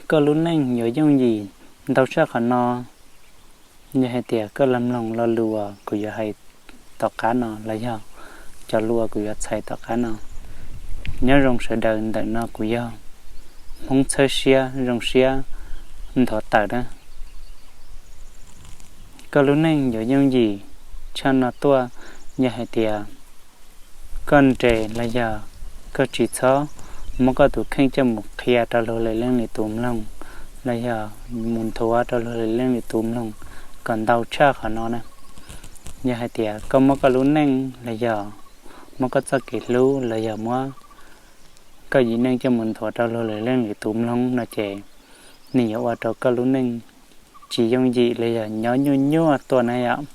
Koj lub neej yuav yooj yim ntau tshaj qhov no. Yog hais tias koj los mloog lo lus uas kuv yuav hais tom qab no los yog cov lus uas kuv yuav txhais tom qab no, nyob zoo sawv daws ntawm no kuv yog Hmoob txhawb siab zoo siab nthuav tawm na. Koj lub neej yuav yooj yim tshaj no tuaj yog hais tias koj nres los yog koj tsis txhob muab koj tus kheej coj mus qhia rau luag lwm leej lwm tus mloog, los yog mus nthuav rau luag lwm leej lwm tus mloog kom ntau tshaj qhov no na. Yog hais tias koj muab koj lub neej los yog muab koj txoj kev hlub los yog muab koj yim neej coj mus nthuav rau luag lwm leej lwm tus mloog no ces nws yuav ua rau koj lub neej tsis yooj yim los yog nyob nyuaj nyuaj tuaj na yom.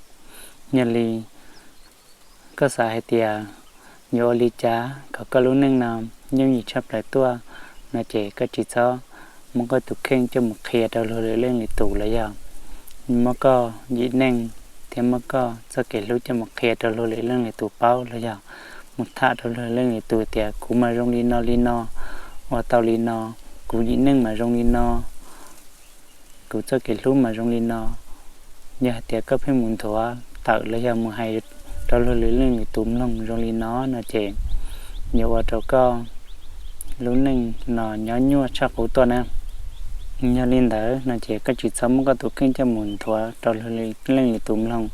Yog li koj xav hais tias yuav ua li cas kom koj lub neej no yooj yim tshaj plaws tuaj no ces koj tsis txhob muab koj tus kheej coj mus qhia rau luag lwm leej lwm tus los yog muab koj yim neej thiab muab koj txoj kev hlub coj mus qhia rau luag lwm leej lwm tus paub los yog mus tham rau luag lwm leej lwm tus tias kuv mas zoo li no li no, ua tau li no, kuv yim neej mas zoo li no, kuv txoj kev hlub mas zoo li no. Yog hais tias koj pheej mus nthuav tawm los yog mus hais rau luag lwm leej lwm tus mloog zoo li no no ces yuav ua rau koj lub neej no nyob nyuaj tshaj qub tuaj na. Yog li ntawd no ces koj tsis txhob muab koj tus kheej coj mus nthuav rau luag lwm leej lwm tus mloog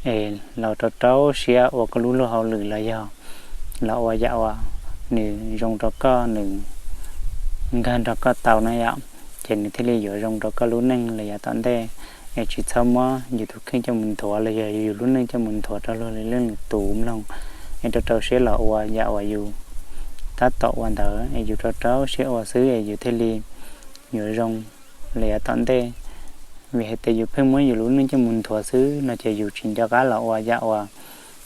es los rau rau siab ua koj lub luag hauj lwm los yog los ua yam uas nws zoo rau koj, nws nkag nrog koj tau na yom, ces nws thiaj li yuav zoo rau koj lub neej los yav tom ntej. Es tsis txhob muab yus tus kheej coj mus nthuav los yog yus lub neej coj mus nthuav rau luag lwm leej lwm tus mloog es rau rau siab los ua yam uas yus tab tom ua ntawd es yus rau rau siab ua xwb es yus thiaj li yuav zoo los yav tom ntej. Vim hais tias yus pheej muab yus lub neej coj mus nthuav xwb no ces yus tsis nco qab los ua yam uas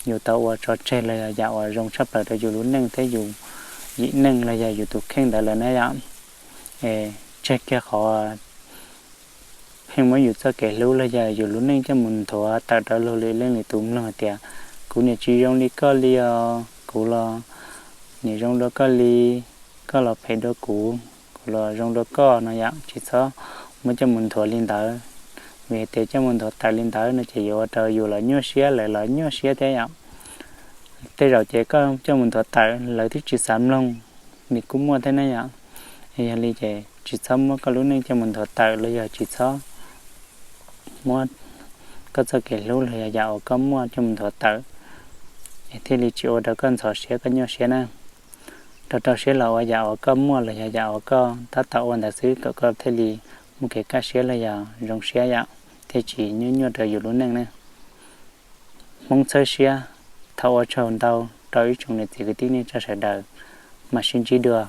yus tau ua tso tseg los yog yam uas zoo tshaj plaws rau yus lub neej thiab yus yim neej los yog yus tus kheej ntawd lawm na yom. Es tseg kiag qhov pheej muab yus txoj kev hlub los yog yus lub neej coj mus nthuav tawm rau luag lwm leej lwm tus mloog hais tias kuv niam tsis zoo li koj li os, kuv los niam zoo dua koj li, koj los phem dua kuv, kuv los zoo dua koj no yom. Tsis txhob muab coj mus nthuav li ntawd, vim hais tias coj mus nthuav tawm li ntawd no ces yuav ua rau yus los nyuaj siab lawv los nyuaj siab thiab yom. Tej zaum ces koj coj mus nthuav tawm lawv twb tsis xav mloog, nws kuj muaj thiab na yom. Yog li ces tsis txhob muab koj lub neej coj mus nthuav tawm los yog tsis txhob muab koj txoj kev hlub los yog yam uas koj muaj coj mus nthuav tawm es thiaj li tsis ua rau koj ntxhov siab koj nyuaj siab na. Rau rau siab los ua yam uas koj muaj los yog yam uas koj tab tom ua ntawd xwb kom koj thiaj li muaj kev kaj siab los yog zoo siab yom, thiaj tsis nyuaj nyuaj rau yus lub neej na. Hmoob txhawb siab, thov ua tsaug ntau rau ib tsoom niam txiv kwv tij neej tsa sawv daws, mam sib ntsib dua.